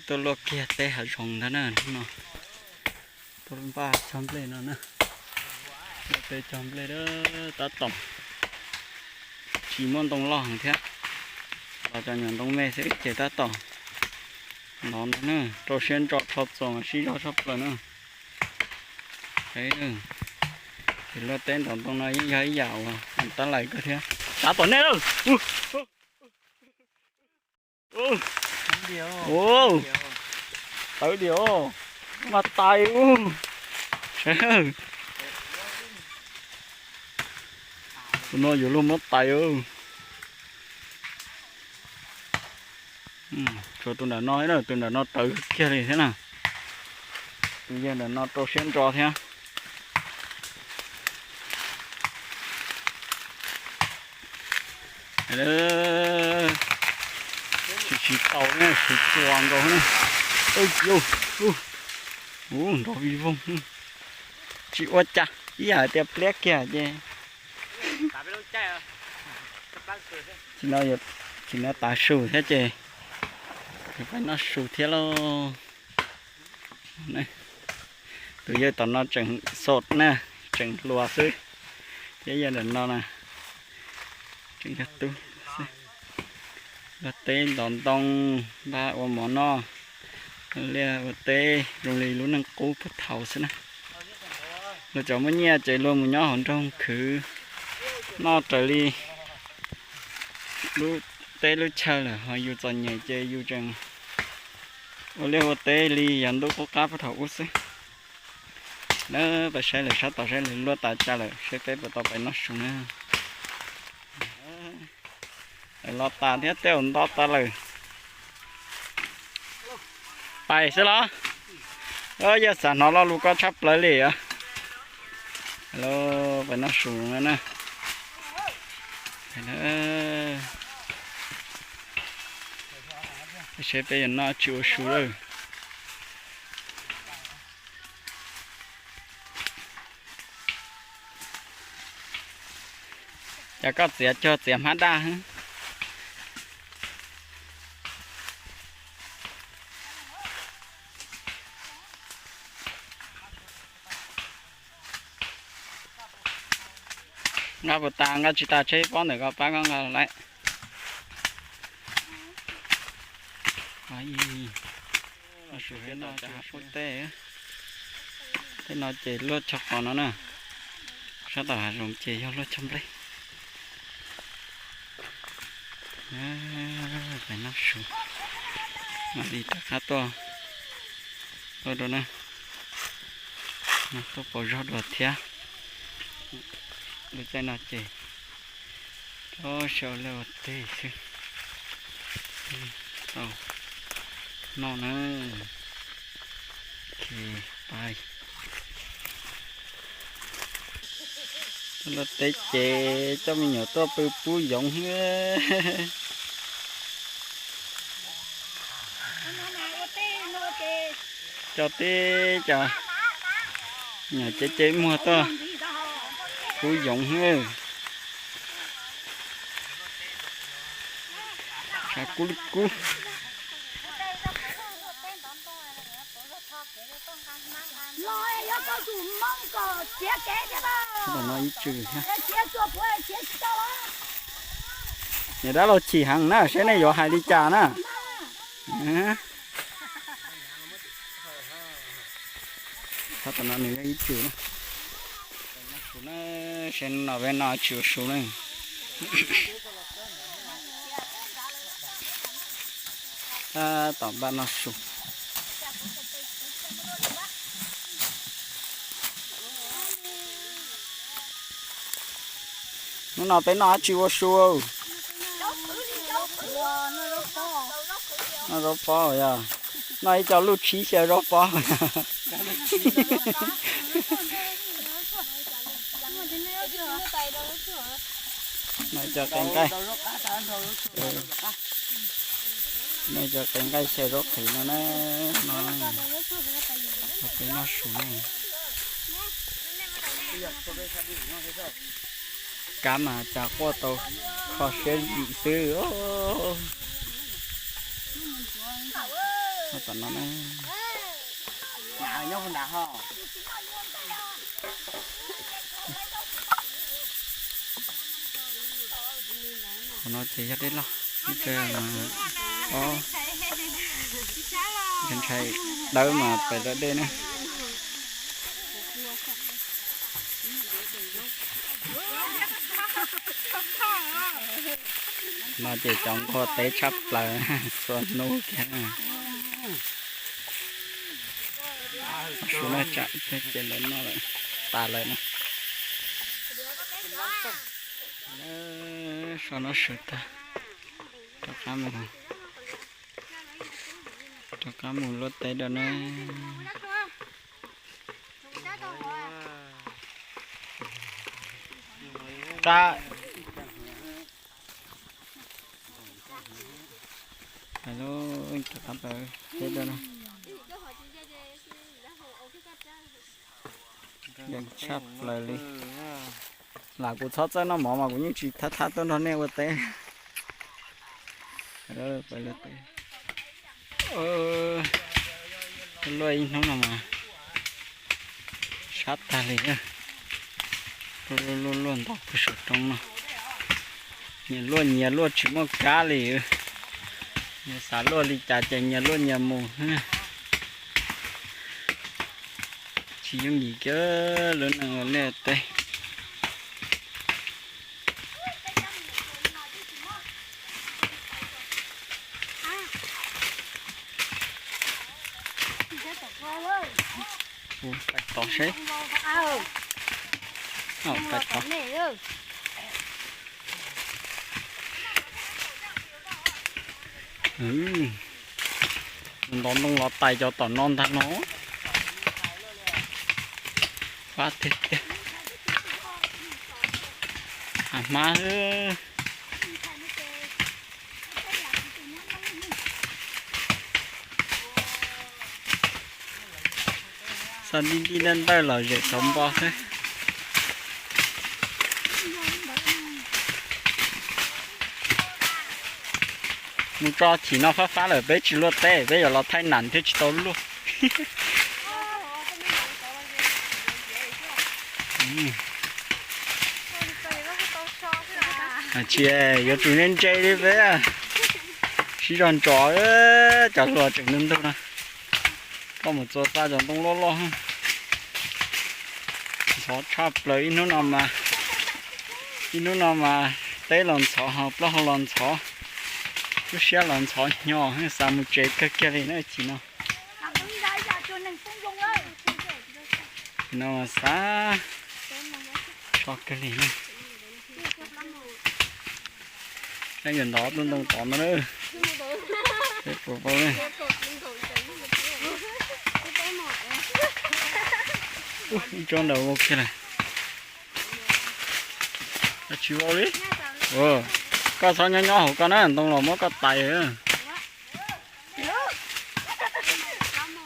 Tuaj luaj kiag teb hav zoov ntag na hnub no. Tuaj npaj cog nplej no na. Luaj teb cog nplej tab tom tsis muaj ntoo loj heev thiab, los cov nyuam ntoo me xwb ces tab tom ntov no na, rau siab ntso rho txuas mas sib zog tshaj plaws na. Ces luaj teb ntov ntoo no yeej yog ib yam uas tab lais kawg thiab. Tav tom nej lawm. Tawv diam, mas tais ub. Tus no yuav luag muab tais. Tshuav tus nram no, tus nram no tawv kiag li thiab na. Tus yawg nram no rau siab ntso thiab. Tsis tsis tau ne, tsis tshua nkaus ne. Ub, nrov vij voog. Tsis ua cas, ib yam tias pliab kiag ces tsis no tav su thiab ces peb noj su thiab lauj. Tus yawg tom no tseem xos na, tseem hluas xwb, thiab yawg ntawm no na tseem yog tub xwb. Luaj teb ntov ntoo, npaj ua mov noj, liaj ua teb zoo li lub neej qub puag thaum xwb na. Luag cov muaj nyiaj ces luag mus nyob hauv nroog khwv noj raws li lub teb lub chaw lawm, ho yus txom nyem ces yus tseem ua liaj ua teb li yav ntuj qub qab puag thaum ub xwb. Na, peb saib lawv sab tom saib lawv luaj tas cas lawm seb peb puas tau pais noj su na. Los tas thiab, tej zaum nto tas lawm. Pais xwb los? Yog xav hnov lo lus ko tshaj plaws li os. Pais noj su no na. Seb peb yuav noj tsis ua su lawm. Cas koj txiav cog txiav hmab daj? Nqa puas tas, nqa tsis tas tseg pob ntawm ko pab koj nqa lawm. Tej no ces luaj chog qos no na, sab tom hav zoov ces yog luaj chog nplej. Pais noj su, mam li rov qab tuaj, tuaj dua na, tuaj pauv zog dua thiab. Lub caij no ces tsuas ua liaj ua teb xwb, tau noj na. Pais luaj teb ces coj me nyuam tuaj pw pub yoov. Coj teb cov nyuam cev cev muag tuaj pub yoov. Tshav kub li kub. Tom no ib tsw thiab. Niam dab laug chim heev na, seb nej yuav hais li cas na. Tom no nws yog ib tsw na. Seb no peb noj tsis ua su na. Tab tom npaj noj su. Hnub no peb noj dab tsi ua su? Noj zaub pob yog. Noj ib co luj tshib xyaw zaub pob. Noj ib co qe nqaij. Noj ib co qe nqaij xyaw zaub qhev no na. No, peb noj su ne. Kab mas cas quaj tau kho siab zim xwb. Tom no na. Qhov no ces yog dej loj, ntshai dawb mas pem lawv dej na. No ces cov nquag teb tshaj plaws txhua hnub kiag. Su na tsam ces lawv noj lawm, tas lawm na. So no swm tag, rov qab mus, rov qab mus luaj teb dua na. Rov qab teb dua na. Yeej tshaj plaws li. Lam kuv txhob txawj noj mov mas kuv yeej tsis thab thab tuaj nrog nej ua teb. Luaj ib hnub no mas sab tag li. Luaj luaj nto pug saum roob no. Nyias luaj nyias luaj tsis muaj kab li. Nyias xav luaj li cas ces nyias luaj nyias mus. Tsis yooj yim kiag lub neej ua liaj teb. Pais tod seb. Pais tod. Ntov ntoo los tais cov tom no ntag no. Fab tiag tiag. Hmab. Xa dib dib ntawj ntawj los zem tau npo xwb. Mus tso chim no fab fab lawm peb tsis luaj teb, peb yuav los thaij nam thiab tsis tau luaj. Tsis yuav tsum ntse ntse li peb. Sib zog ntsos, cov hluas tseem ntug ntug no. Koj mus txua xa cov ntoo loj loj. Ntxhov tshaj plaws ib hnub no mas, ib hnub no mas teb los ntxhov ho plaub hau los ntxhov, lub siab los ntxhov hnyo, xa mus tsev kawg kiag li na chim no. Chim no mas xav so kawg li na. Saib nkawd ntov tus ntoo tod no na. Peb puas vau na. Ib tsob ntawd vau kiag lawm. Tsis vau li. Koj txhob nyob nyob hauv koj na, ntoo los muab koj tais.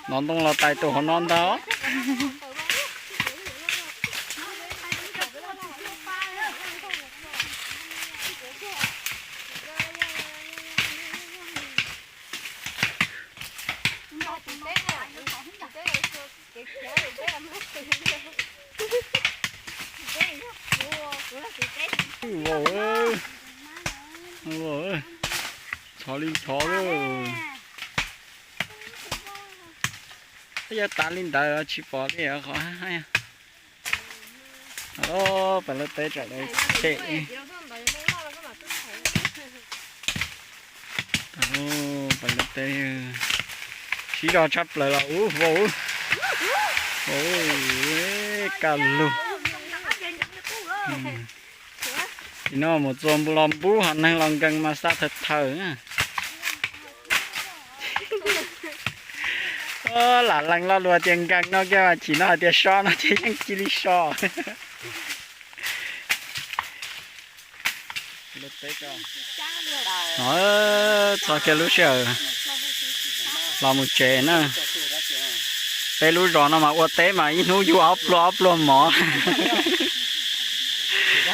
Nov ntoo los tais tus hauv no ntag. Ntxhov li ntxhov lawm. Twb yuav tas li ntawd tsis pom li qhov hab. Pem lawv teb tsam lawv cem. Pem lawv teb sib zog tshaj plaws los ub vau. Kaj lug. Tim no mus txua los npub ho neeg los nkees mas xa thawm thawm. Lam lees lo lus tias nkees no kiag mas chim no hais tias so no ces yeej cia li so. No txog kiag lub sij hawm los mus tsev na. Peb lub zos no mas ua teb mas ib hnub yug ob pluag ob pluag mov.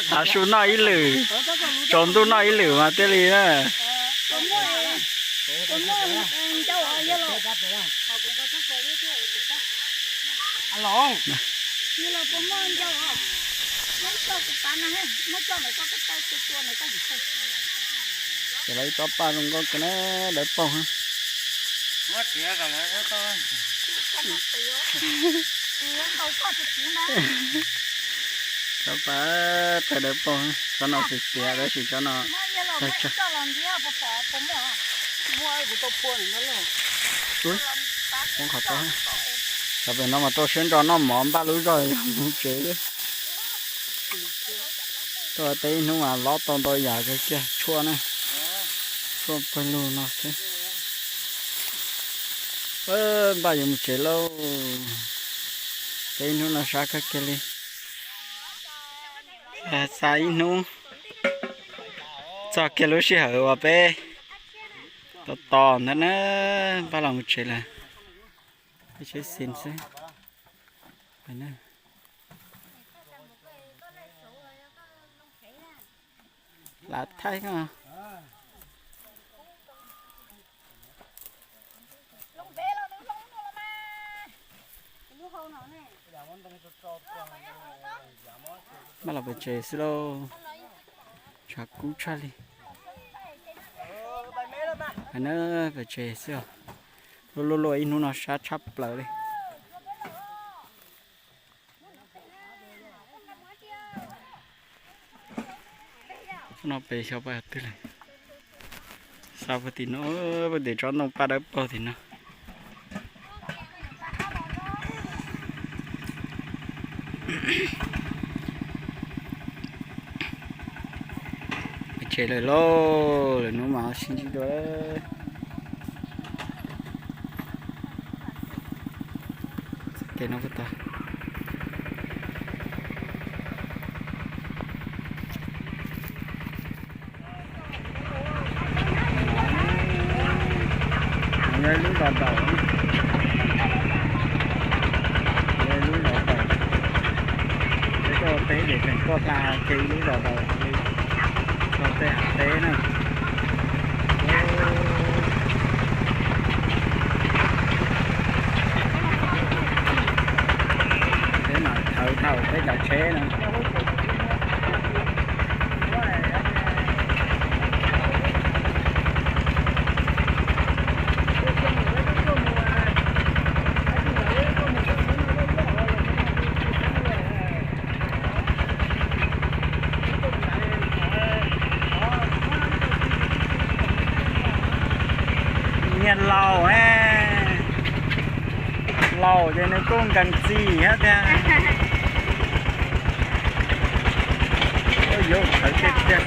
Tav su noj ib lwm, tsaus ntuj noj ib lwm mas thiaj li na. Ces los ib tsob paj zoo nkauj kawg na, dawb paug. Tsob paj tawg dawb paug, tsob no txiv tiav tab sis tsob no tawg tsawg. Ub, poob qhov tod. Cov pem no mas rau siab ntso noj mov npaj lub zog yog mus tsev. Tuaj teb ib hnub mas lob tau ntau yam kawg kiag, tshuaj na, tshuaj pawg lug no xwb. Npaj yuav mus tsev lauj. Teb ib hnub no sab kawg kiag li. Xa ib hnub txog kiag lub sij hawm uas peb tos tos ntawd na, npaj los mus tsev lawm. Peb tsheb xis xwb. Lam thaij koj. Maj los pem tsev xwb lauj. Tshav kub tshaj li. Hais na, pem tsev xwb os. Luaj luaj luaj ib hnub no sab tshaj plaws li. No pem xyov pab twg lawm. Xa puag tim no, puag tim tsob ntoo paj dawb paug tim no. Pem tsev lawm lauj, lwm hnub mam sib ntsib dua. Txoj kev no puas tau. Yog ib lub zos daus, yog ib lub zos daus. Peb tuaj teb ces tseem tuaj hla kiag ib lub zos daus li, txog tej hav teb na. Peb mam thawv thaum peb cov tsheb no. Nyias laus, laus ces nws kuj nkees txim thiab tiag. Yuav thawv tiag tiag.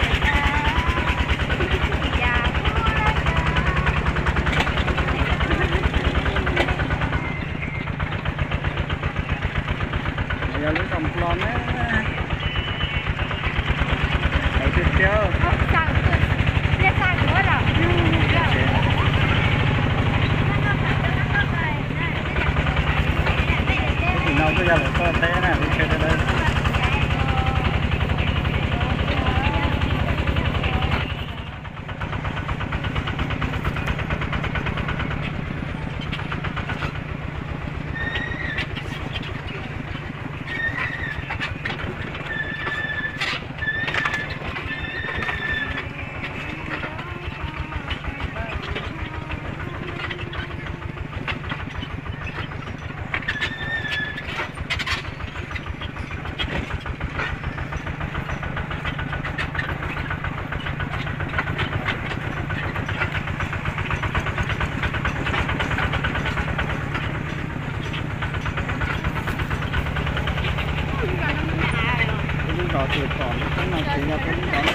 Yog lub zos Nplog na. Thawv tiag tiag. Tim no kuj yog lawv tuaj teb na, lub tsheb dawb dawb. Peb lub zos tsis pom lub teb no tsis yog peb lub zos. Tej thaum lawv tsis muaj neeg nyob tag.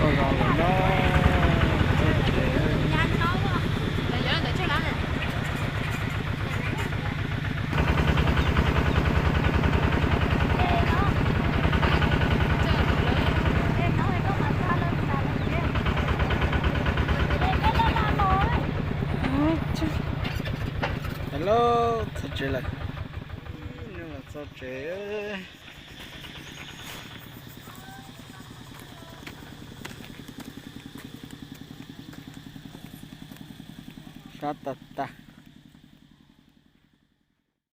Los lawm no, txog tsev. Hello, txog tsev lawm. Ib hnub los txog tsev. Sab tag tag.